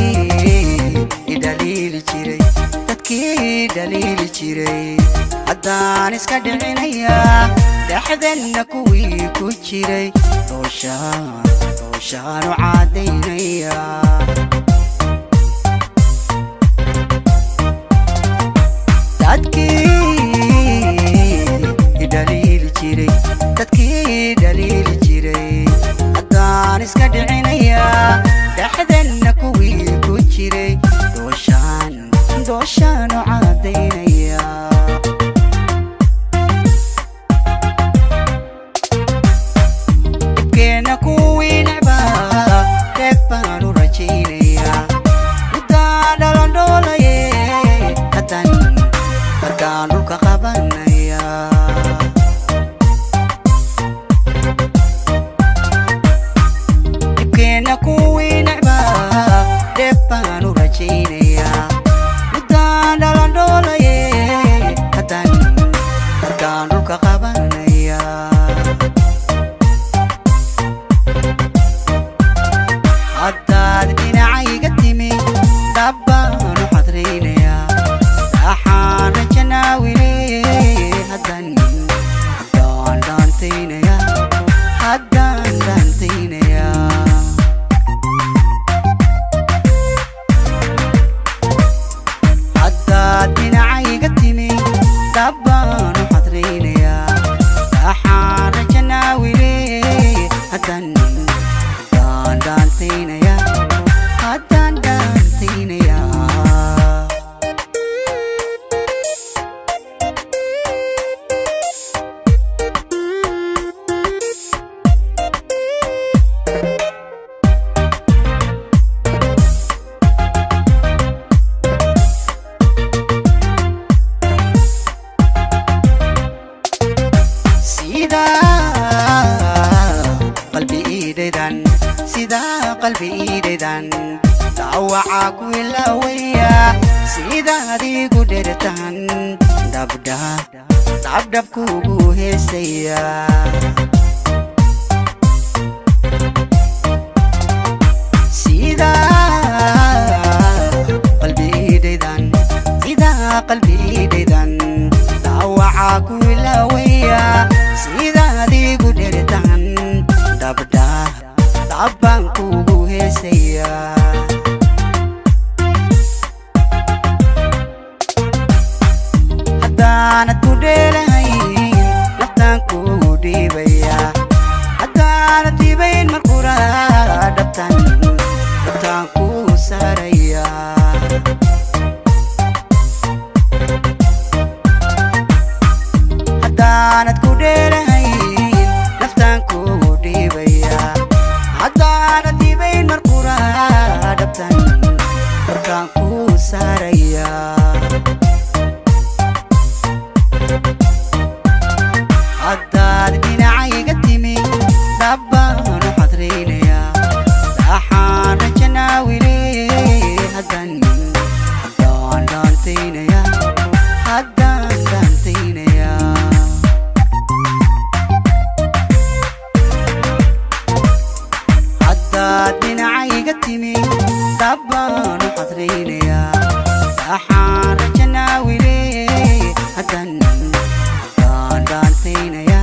Dadkii dhaliili jiray, dadkii dhaliili jiray, haddaan iska dhicinayaa. Dhexdanna kuwii ku jiray, dhooshaan dhooshaanu caadaynaya. Dadkii dhaliili jiray, dadkii dhaliili jiray, haddaan iska dhicinayaa. Dhexdanna kuwii ku jiray, dhooshaan dhooshaanu caadaynaya. Dhibkeenna kuwii necbaa, dheeg baanu rajaynayaa. Muddaan dhalandhoolaye, haddaan haddaan dhulka qabanaya. Dhibkeenna kuwii necbaa, dheeg baanu rajaynayaa. Muddaan dhalandhoolaye, haddaan haddaan dhulka qabanaya. Haddaad dhinacayga timi, dhabbaanu xadraynayaa. Dhaxaan rajanaawile, haddaan haddaan dhaantaynaya, haddaan dhaantaynaya. Haddaad dhinacayga timi, dhabbaanu xadraynayaa. Dhaxaan rajanaawile, haddaan haddaan dhaantaynaya, haddaan dhaantaynaya. Sidaa qalbi iidhaydan, sidaa qalbi iidhaydan, dhaawacaa ku ilaawaya. Sidaad igu dhertan, dhabdha dhabdhab kugu heesaya. Sidaa qalbi iidhaydan, sidaa qalbi iidhaydan, dhaawacaa ku ilaawaya. Sidaad igu dhertan, dhabdha dhabbaan kugu heesaya. Haddaanad ku dheelahayn, naftaan kugu dhiibaya. Haddaanad dhiibayn markura, dhabtan dhabtaan kuu saaraya. Haddaanad ku dheelahayn, naftaan kugu dhiibaya. Haddaanad dhiibayn markura, dhabtan dhabtaan kuu saaraya. Haddaad dhinacayga timi, dhabbaanu xadraynayaa. Dhaxaan rajanaawile, haddaan haddaan dhaantaynaya, haddaan dhaantaynaya. Haddaad dhinacayga timi, dhabbaanu xadraynayaa. Dhaxaan rajanaawile, haddaan haddaan dhaantaynaya.